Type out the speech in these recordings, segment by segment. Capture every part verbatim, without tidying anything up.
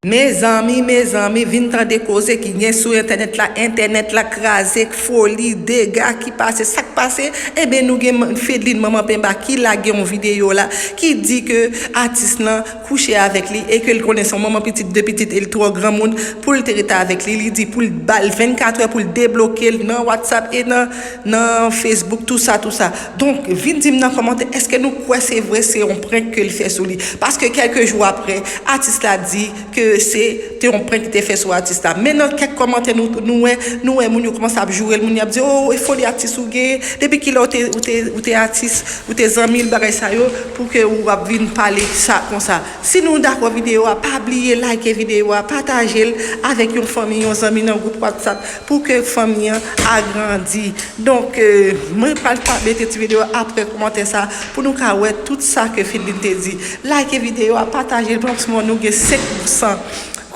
Mezanmi, mezanmi, vin tande koze ki gen sou entènèt la, entènèt la kraze, foli, dega ki pase, sa k pase? Enben, nou gen Fedline Manman Penba ki lage yon videyo la, ki di ke atis lan kouche avèk li e ke l konnen se yon manman pitit, de pitit e l twò granmoun pou l te rete avèk li. Li di pou l ba l vennkat è pou l debloke l nan WhatsApp e nan, nan Facebook, tou sa, tou sa. Donk, vin di m nan kòmantè, èske nou kwè se vre, se yon prank ke l fè sou li? Paske kèlke jou apre, atis la di ke se te yon prank ki te fè sou atis la. Men nan kèk kòmantè nou, nou wè, nou wè moun yo kòmanse ap joure l, moun yo ap di, "Oh, e foli atis ou gen, depi kilè ou te, ou te, ou te atis, ou te zanmi l, bagay sa yo, pou ke ou ap vin pale sa konsa." Si nou dakò videyo a, pa bliye like videyo a, pataje l avèk yon fanmi, yon zanmi nan gwoup WhatsApp pou ke fanmi an agrandi. Donk, euh, mwen pral pa mete ti videyo a apre kòmantè sa pou nou ka wè tout sa ke Fedline te di. Like videyo a, pataje l, pran ti mo, nou gen senk san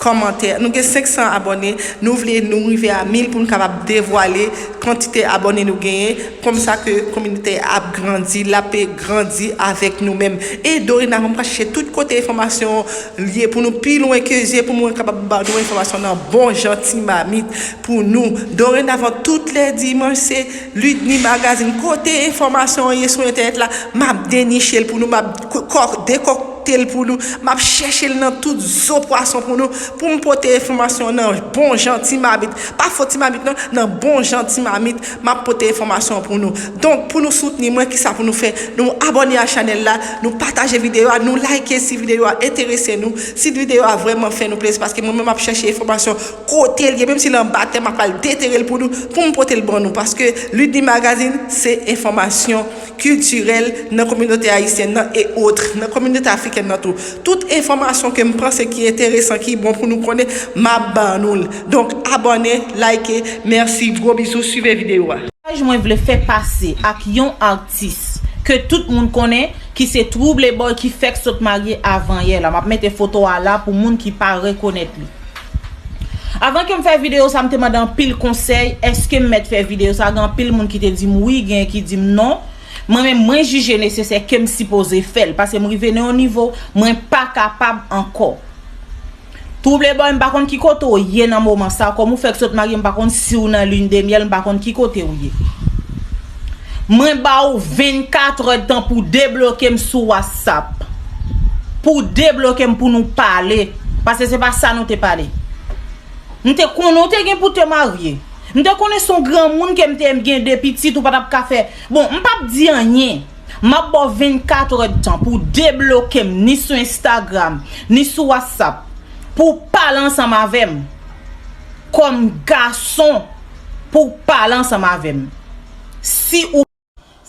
kòmantè, nou gen senk san abòne, nou vle nou rive a mil pou nou kapab devwale kantite abòne nou genyen, konsa ke kominote a ap grandi, l ap grandi avèk nou menm. E dorenavan, m pral chèche tout kote enfòmasyon ye pou nou pi lwen ke zye, pou mwen kapab ba nou enfòmasyon nan bon jan ti mamit pou nou. Dorenavan, tout lè dimanch, se Ludny Magazine. Kote enfòmasyon an ye sou entènèt la, m ap deniche l pou nou, m ap ko-, kò-, dekòkte l pou nou, m ap chèche l nan tout zo pwason pou nou, pou m pote enfòmasyon an nan bon jan ti mamit. Pa fo ti mamit non, nan bon jan ti mamit, m ap pote enfòmasyon an pou nou. Donk, pou nou soutni mwen, kisa pou nou fè? Nou abòne a chanèl la, nou pataje videyo a, nou like si videyo a enterese nou. Si videyo a vrèman fè nou plezi, paske mwen menm m ap chèche enfòmasyon kote l ye, menm si l anba tè, m ap al detere l pou nou, pou m pote l ban nou, paske Ludny Magazine, se enfòmasyon kiltirèl nan kominote ayisyèn nan e otre, nan kominote afrikèn nan tou. Tout enfòmasyon ke m panse ki enteresan, ki bon pou nou konnen, m ap ban nou l. Donk, abòne, like, mèsi, gwo bizou, swive videyo a. Mesaj mwen vle fè pase ak yon atis ke tout moun konnen, ki se Trouble Boy ki fèk sot marye avan yè la. M ap mete foto a la pou moun ki pa rekonèt li. Avan ke m fè videyo sa, m te mande anpil konsèy, èske m mèt fè videyo sa? Gen anpil moun ki te di m wi, gen ki di m non. Mwen menm, mwen jije nesesè ke m sipoze fè l, paske m rive nan yon nivo, mwen pa kapab ankò. Trouble Boy, m pa konn ki kote w ye nan moman sa, kòm ou fèk sot marye, m pa konn si w nan lune de miel, m pa konn ki kote w ye. Mwen ba w vennkat è tan pou debloke m sou WhatsApp. Pou debloke m pou nou pale, paske se pa sa nou te pale. M te konnen w te gen pou te marye. M te konnen se yon granmoun ke m te, m gen de pitit, ou pa t ap ka fè. Bon, m p ap di anyen. M ap ba w vennkat è tan pou w debloke m, ni sou Instagram, ni sou WhatsApp, pou w pale ansanm avè m. Kòm gason, pou w pale ansanm avè m. Si ou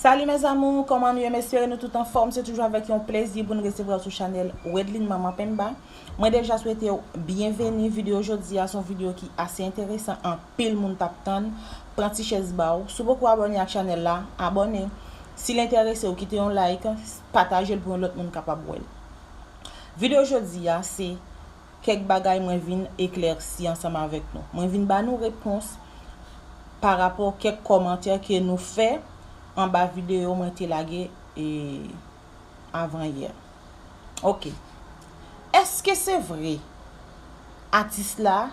Salut mes amours, kòman nou ye? M espere nou tout anfòm. Se toujou avèk yon plezi pou n resevwa w sou chanèl Wedline Manman Penba. Mwen deja swete w byenveni. Videyo jodi a se yon videyo ki ase enteresan, anpil moun t ap tann. Pran ti chèz ba w. Si w poko abòne ak chanèl la, abòne. Si l enterese w, kite yon like, pataje l pou yon lòt moun kapab wè l. Videyo jodi a se kèk bagay mwen vin eklèsi ansanm avèk nou. Mwen vin ba nou repons pa rapò kèk kòmantè ke nou fè anba videyo mwen te lage, e, avan yè. Oke. Èske se vre atis la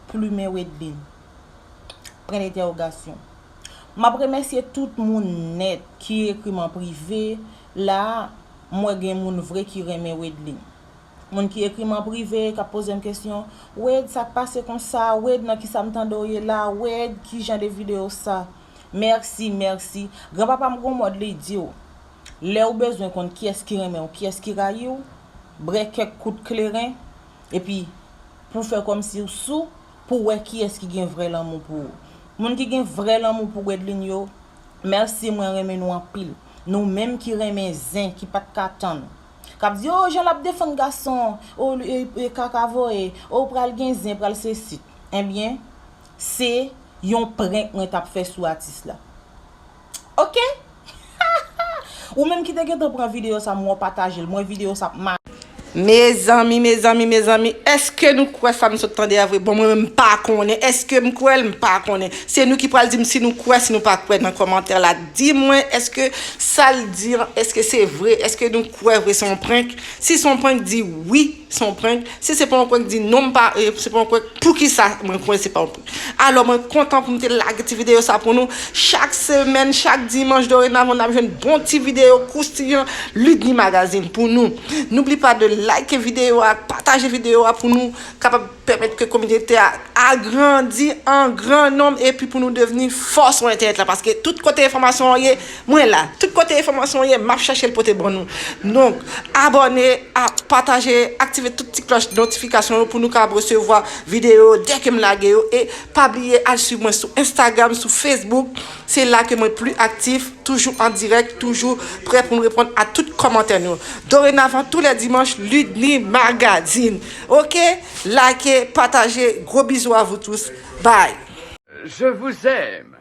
plimen Wedline? Pwen dentèwogasyon. M ap remèsye tout moun nèt ki ekri m an prive. La, m wè gen moun vre ki renmen Wedline. Moun ki ekri m an prive, k ap poze m kesyon, Wed, sa k pase konsa? Wed, nan kisa m tande w ye la? Wed, ki jan de videyo sa? Mèsi, mèsi. Granpapa m gon mòd li di w, lè w bezwen konn kiyès ki renmen w, kiyès ki rayi w, bre kèk kout kleren, epi pou w fè kòmsi w sou, pou w wè kiyès ki gen vrè lanmou pou ou. Moun ki gen vrè lanmou pou Wedline yo, mèsi, mwen renmen nou anpil. Nou menm ki renmen zen, ki pa t ka tann. K ap di, o, jan l ap defann gason, o, e, e, kaka voye, o, pral gen zen, pral sesi. Ebyen, se yon prank mwen t ap fè sou atis la. Oke? Ou menm ki te gentan pran videyo sa, m wè w pataje l. Mwen videyo sa ap ma-, Mezanmi, mezanmi, mezanmi, èske nou kwè sa m sot tande a vre? Bon, mwen menm m pa konnen. Èske m kwè l? M pa konnen. Se nou ki pral di m si nou kwè, si nou pa kwè nan kòmantè la. Di mwen, èske sa l di an, èske se vre? Èske nou kwè vre se yon prank? Si se yon prank, di wi, se yon prank. Si se pa yon prank, di non, m pa, eh, se pa yon prank. Poukisa mwen kwè se pa yon prank? Alò, mwen kontan pou m te lage ti videyo sa pou nou. Chak semèn, chak dimanch, dorenavan, n ap jwenn bon ti videyo koustiyan Ludny Magazine pou nou. N'oublie pas de like videyo a, pataje videyo a pou nou kapab pèmèt ke kominote a agrandi an gran nonb epi pou nou devni fòs sou entènèt la. Paske tout kote enfòmasyon an ye, mwen la. Tout kote enfòmasyon an ye, m ap chache l pote ban nou. Donk, abòne, a, pataje, aktive tout ti klòch notifikasyon yo pou nou kapab resevwa videyo dèke m lage yo. E pa bliye al swiv mwen sou Instagram, sou Facebook. Se la ke mwen pli aktif, toujou an dirèk, toujou prè pou m reponn a tout kòmantè nou. Dorenavan, tou lè dimanch, Ludny Magazine. Oke? Like, pataje. Gwo bizou a vous tous. Bye! Je vous aime.